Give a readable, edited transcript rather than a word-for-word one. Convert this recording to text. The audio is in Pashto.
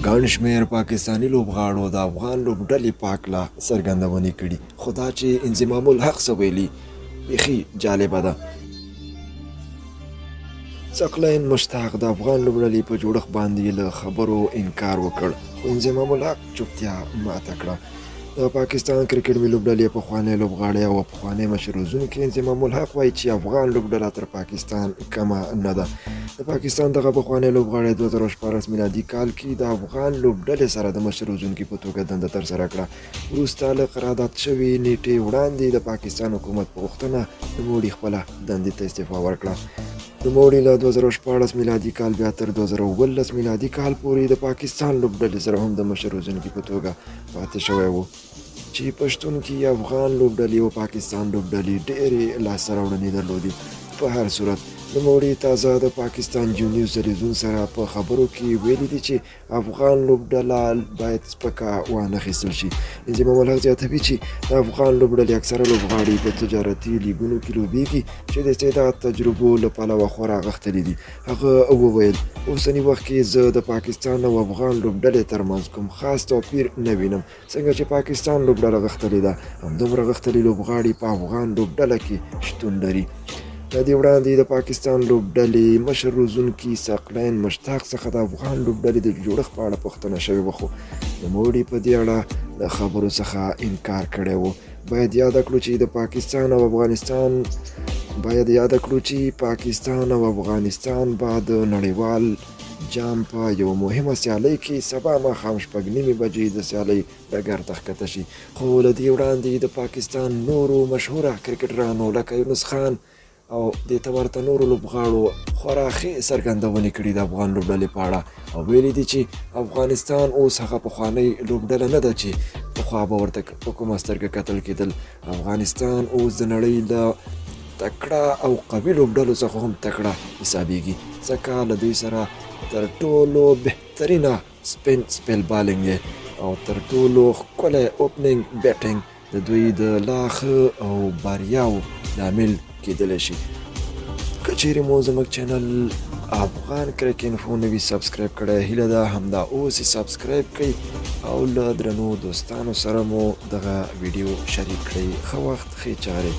ګڼ شمېر پاکستاني لوبغاړو د افغان لوبډلې په هکله څرګندونې کړي، خو دا چې انضمام الحق څه ویلي، بیخي جالبه ده. ثقلین مشتاق د افغان لوبډلې په جوړښت باندې له خبرو انکار وکړ، خو انضمام الحق چوپتیا ماته کړه. د پاکستان کرکټ ملي لوبډلې پخوانی لوبغاړی او پخوانی مشر روزونکی انضمام الحق وایي چې افغان لوبډله تر پاکستان کمه نه ده. د پاکستان دغه پخوانی لوبغاړی 2016 میلادي کال کې د افغان لوبډلې سره د مشر روزونکي په توګه دنده ترسره کړه. وروسته له قرارداد شوې نیټې وړاندې د پاکستان حکومت په غوښتنه نوموړي خپله دندې ته استعفا ورکړه. نوموړي له 2016 میلادي کال بیا تر 2017 میلادي کال پورې د پاکستان لوبډلې سره هم د مشر روزونکي په توګه پاتې شوی و، چې په شتون کې یې افغان لوبډلې او پاکستان لوبډلې ډېرې لاسته راوړنې درلودې. په هر صورت، نوموړي تازه د پاکستان جیونیوز تلویزیون سره په خبرو کې ویلي دي چې افغان لوبډله باید سپکه وانه خیستل شي. انضمام الحق زیاتوي چې د افغان لوبډلې اکثره لوبغاړي په تجارتي لیګونو کې لوبیږي چې د استعداد تجربو له پلوه خورا غښتلي دي. هغه وویل، اوسني وخت کې زه د پاکستان او افغان لوبډلې ترمنځ کوم خاص توپیر نه وینم. څنګه چې پاکستان لوبډله غښتلې ده، همدومره غښتلي لوبغاړي په افغان لوبډله کې شتون لري. له دې وړاندې د پاکستان لوبډلې مشر روزونکي ثقلین مشتاق څخه د افغان لوبډلې د جوړښت په اړه پوښتنه شوې وه، خو نوموړي په دې اړه له خبرو څخه انکار کړی و. باید یاده کړو چې د پاکستان او افغانستان باید یاده کړو چې پاکستان او افغانستان به د نړیوال جام په یوه مهمه سیالۍ کې سبا ماښام 6:30 بجې د سیالۍ ډګر ته ښکته شي. خو له دې وړاندې د پاکستان نورو مشهوره کرکټرانو لکه یونس خان او دې ته ورته نورو لوبغاړو خورا ښې څرګندونې کړي د افغان لوبډلې په اړه او ویلي دي چې افغانستان اوس هغه پخوانۍ لوبډله نه ده چې پخوا به ورته په کومه سترګه کتل کېدل. افغانستان اوس د نړۍ له تکړه او قوي لوبډلو څخه هم تکړه حسابېږي، ځکه له دوی سره تر ټولو بهترینه سپین سپیل بالینګ دی او تر ټولو ښکلی اوپننګ بیټینګ د دوی د لا ښه او بریاو لامل کېدلی شي. که چیرې مو زموږ چینل افغان کرک انفو نه وي سبسکرایب کړی، هیله ده همدا اوس یې سبسکرایب کړئ او له درنو دوستانو سره مو دغه ویډیو شریک کړئ. ښه وخت، ښې چارې.